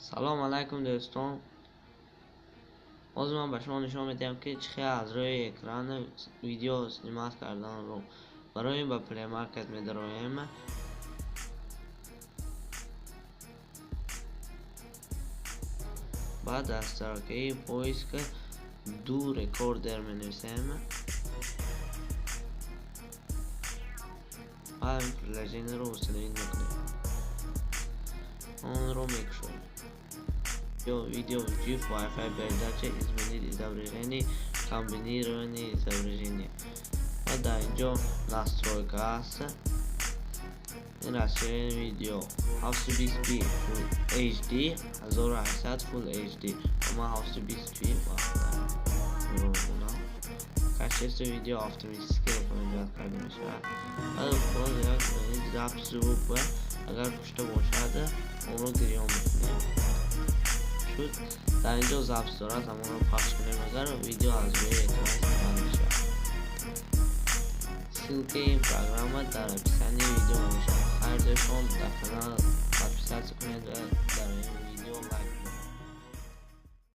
Салом алайкум, дӯстон. Ҳозир ман ба шумо нишон медиҳам, ки чӣ хел аз рӯи экран видео снимать карданро. Барои ин ба Play Market медароем. Баъд дар строкаи поиск Ду Рекордер менависем. Баъд приложениеро установить мекунем. Онро мекушоем. Видео в Wi-Fi передача, изменить изображение, комбинированное изображение. Ва дар инҷо настройка аст. Ин расширение видео 720p Full HD, 1800 Full HD. Ва ман 720p вақта мемонам. Качество видео автоматически рекомендовать карда мешавад. Баъд боз як запись звук, агар кушта бошад, онро гирён мекунем. Шуд. Дар инҷо запись дорад, ҳамонро пахш кунем, агар видео аз рӯи экран снимать мешавад. Ссылкаи ин программа дар описании видео мебошад. Хайр, дӯстон, дар канал подписаться кунед ва